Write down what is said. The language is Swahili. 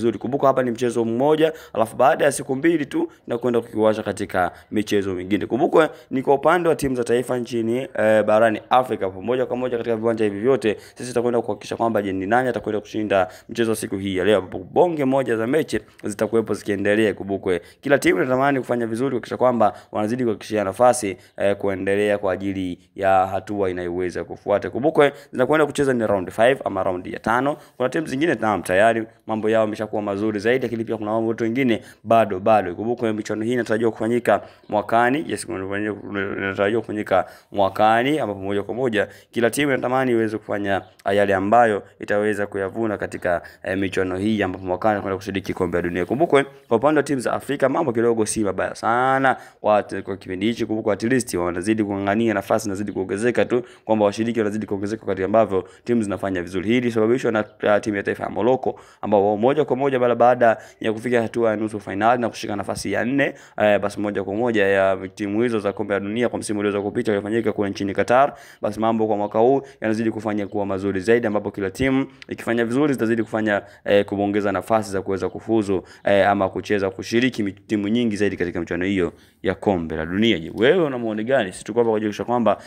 vizuri. Kumbuka hapa ni mchezo mmoja, alafu baada ya siku mbili tu na kwenda kukiwasha katika michezo mingine. Kumbuka ni kwa upande wa timu za taifa nchini barani Afrika, moja kwa moja katika viwanja hivi vyote sisi tutakwenda kuhakikisha kwamba je, ni nani atakwenda kushinda mchezo siku hii ya leo, ambapo bonge moja za mechi zitakuwepo zikiendelea. Kumbukwe kila timu inatamani kufanya vizuri kuhakikisha kwamba wanazidi kuhakikishia nafasi kuendelea kwa ajili ya hatua inayoweza kufuata. Kumbukwe zinakwenda kucheza ni round 5 ama round ya 5. Kuna timu zingine tayari mambo yao yameshakuwa mazuri zaidi, lakini pia kuna watu wengine bado. Kumbukwe michuano hii inatarajiwa kufanyika mwakani. Yes, inatarajiwa kufanyika mwakani, ambapo moja kwa moja kila timu inatamani iweze kufanya yale ambayo itaweza kuyavuna katika michuano hii, ambapo mwakani kwenda kushiriki kombe la dunia. Kumbukwe kwa upande wa timu za Afrika mambo kidogo si mabaya sana kwa kipindi hichi. Kumbukwe at least wanazidi kung'ang'ania, nafasi inazidi kuongezeka tu, kwamba washiriki wanazidi kuongezeka kadri ambavyo timu zinafanya vizuri. Hii ilisababishwa na timu ya taifa ya Morocco, ambao moja kwa moja baada ya kufika hatua ya nusu finali na kushika nafasi ya 4, basi moja kwa moja ya timu hizo za kombe la dunia kwa msimu ulioweza kupita ulifanyika kule nchini Qatar. Basi mambo kwa mwaka huu yanazidi kufanya kuwa mazuri zaidi, ambapo kila timu ikifanya vizuri zitazidi kufanya kuongeza nafasi za kuweza kufuzu ama kucheza kushiriki timu nyingi zaidi katika michuano hiyo ya kombe la dunia. Je, wewe una maoni gani? Sisi tuko hapa kujulisha kwamba